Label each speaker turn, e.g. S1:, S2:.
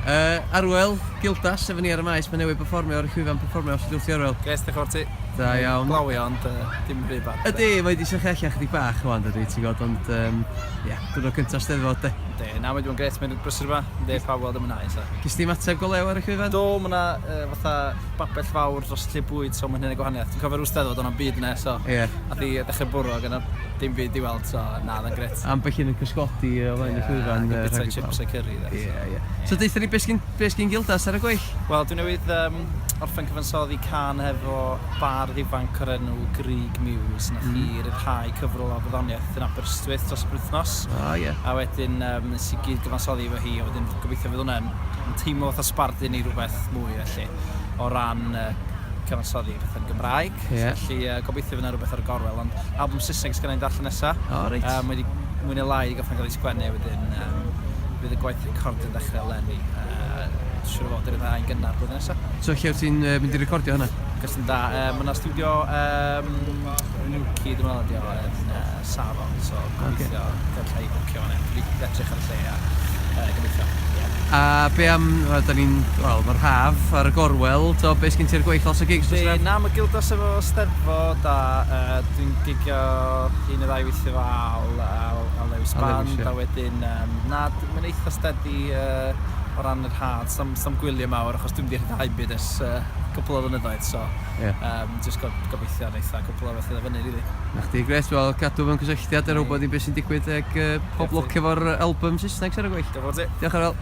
S1: Arwel Gildas efo ni ar y maes, mae newydd berfformio ar y llwyfan perfformio. Sut wyt ti, Arwel?
S2: Gres, diolch yn fawr ti.
S1: Da iawn.
S2: Glawio, ond dim rhy bad.
S1: Ydy, mae wedi sychu allan chydig bach rwan, dydy, ti'n gwybod, ond ie, yeah, diwrnod cyntaf Steddfod, de.
S2: Yndi, na, mae wedi bod yn gret, mae'n brysur yma, yndi, pawb weld yn mwynhau, so.
S1: Ges ti ymateb go lew ar y llwyfan?
S2: Do, mae yna fatha babell fawr dros lle bwyd, so mae'n hynny gwahaniaeth. Dwi'n cofio rhyw Steddfod, o'na byd yna, so.
S1: Ie. Yeah.
S2: A di dechrau bwrw ac yna dim byd i weld, so na, oedd o'n gret.
S1: Ambell un yn cysgodi o flaen y llwyfan.
S2: Ie, bita chips a curry.
S1: Ie, ie. So deutha ni, beth sgyn Gildas ar y gweill?
S2: Wel, dwi newydd orffen cyfansoddi cân hefo bardd ifanc o'r enw Grug Muse. Nath hi ryddhau cyfrol o farddoniaeth yn Aberystwyth dros y penwythnos.
S1: O, ie.
S2: A wedyn nes i gyd gyfansoddi efo hi, a wedyn gobeithio fydd hwnna'n yn teimlo fatha sbardun i rhywbeth mwy felly, o ran cyfansoddi pethau'n Gymraeg.
S1: Ie.
S2: Felly gobeithio fydd 'na rhywbeth ar y gorwel, ond albwm Saesneg sgynna i'n darllen nesa.
S1: O, reit.
S2: Mae wedi mwy neu lai 'di gorffen cael ei sgwennu, wedyn fydd y gwaith recordio'n dechrau eleni. Siŵr o fod yr ddau'n gynnar blwyddyn nesaf.
S1: So lle wyt ti'n mynd i recordio hwnna?
S2: Cwestiwn da. Mae yna stiwdio Newquay, dwi'n meddwl ydi o, yn Saron, so gobeithio okay. Galla i bwcio fan'na. Dwi wedi edrych ar y lle a gobeithio. Yeah.
S1: A be am, wel, da ni'n, wel, mae'r haf ar y gorwel, to, be sgyn ti'r gweill lot o gigs dros yr haf?
S2: Na, mae Gildas efo Steddfod a dwi'n gigio un neu ddau weithio efo Al a, a Lewis Band, a wedyn, na, mae'n eitha steady o ran yr haf, s'am gwyliau mawr achos dwi'm 'di rhyddhau byd ers cwpl o flynyddoedd, so
S1: yeah.
S2: Jyst gobeithio neitha cwpl o bethau fyny rili.
S1: Na chdi, gret, wel cadw mewn cysylltiad ar wybod i beth sy'n digwydd ag pob lwc efo'r album Saesneg sy'n ar y gweill.
S2: Diolch yn fawr ti.
S1: Diolch Arwel.